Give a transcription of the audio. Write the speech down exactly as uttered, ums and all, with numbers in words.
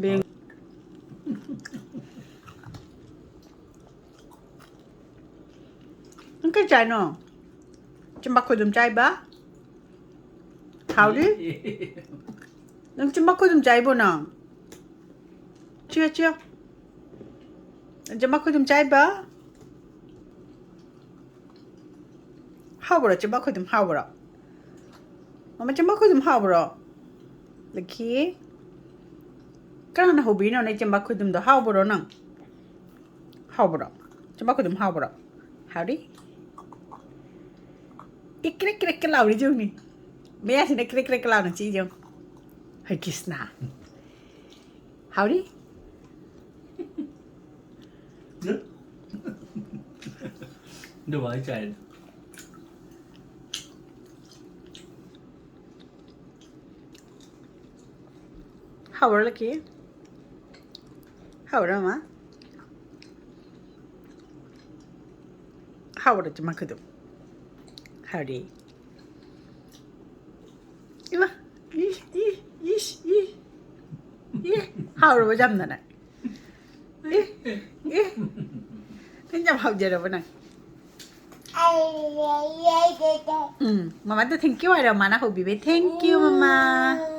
Bank-, ꯅꯪ ꯀꯩ ꯆꯥꯏꯅꯣ? ꯆꯦꯕꯥꯛ ꯈꯣꯏꯗꯨꯝ ꯆꯥꯏꯕ? ꯍꯥꯎꯔꯤ? ꯅꯪ ꯆꯦꯕꯥꯛ ꯈꯣꯏꯗꯨꯝ ꯆꯥꯏꯕꯣ ꯅꯪ? ꯆꯤꯌꯣ, ꯆꯤꯌꯣ꯫ ꯅꯪ ꯆꯦꯕꯥꯛ ꯈꯣꯏꯗꯨꯝ ꯆꯥꯏꯕ? ꯍꯥꯎꯕ꯭ꯔꯣ? ꯆꯦꯕꯥꯛ ꯈꯣꯏꯗꯨꯝ ꯍꯥꯎꯕ꯭ꯔꯣ? ꯃꯃꯥ, ꯆꯦꯕꯥꯛ ꯈꯣꯏꯗꯨꯝ ꯍꯥꯎꯕ꯭ꯔꯣ? ꯂꯛꯈꯤ? ꯀꯅꯥꯅ ꯍꯧꯕꯤꯔꯤꯅꯣ ꯅꯪ ꯆꯦꯕꯥꯛ ꯈꯣꯏꯗꯨꯝꯗꯣ? ꯍꯥꯎꯕ꯭ꯔꯣ ꯅꯪ? ꯍꯥꯎꯕ꯭ꯔꯣ? ꯆꯦꯕꯥꯛ ꯈꯣꯏꯗꯨꯝ ꯍꯥꯎꯕ꯭ꯔꯣ? ꯍꯥꯎꯔꯤ? ꯏ ꯀ꯭ꯔꯦꯛ ꯀ꯭ꯔꯦꯛꯀ ꯂꯥꯎꯔꯤ ꯌꯦꯡꯉꯨꯅꯦ꯫ ꯃꯌꯥꯁꯤꯅ ꯀ꯭ꯔꯦꯛ ꯀ꯭ꯔꯦꯛꯀ ꯂꯥꯎꯅ ꯆꯤꯛꯏ ꯌꯦꯡꯉꯨ꯫ ꯍꯩ ꯀ꯭ꯔꯤꯁꯅ꯫ ꯍꯥꯎꯔꯤ? ꯑꯗꯨꯃꯥꯏꯅ ꯆꯥꯏ꯫ ꯍꯥꯎꯕ꯭ꯔꯣ ꯂꯛꯀꯤ? ꯍꯥꯎꯕ꯭ꯔꯣ ꯃꯃꯥ? ꯍꯥꯎꯕ꯭ꯔꯣ ꯆꯦꯕꯥꯛ ꯈꯣꯏꯗꯨꯝ? ꯍꯥꯎꯔꯤ? ꯏꯃꯥ! ꯏ, ꯏ, ꯏꯁ, ꯏ꯫ ꯏ! ꯍꯥꯎꯔꯕꯣ ꯌꯥꯝꯅ ꯅꯪ? ꯏ! ꯏ! ꯅꯪ ꯌꯥꯝ ꯍꯥꯎꯖꯔꯕꯣ ꯅꯪ? ꯎꯝ, ꯃꯃꯥꯗ thank you ꯍꯥꯏꯔꯣ, ꯃꯥꯅ ꯍꯧꯕꯤꯕꯩ꯫ Thank you, ꯃꯃꯥ꯫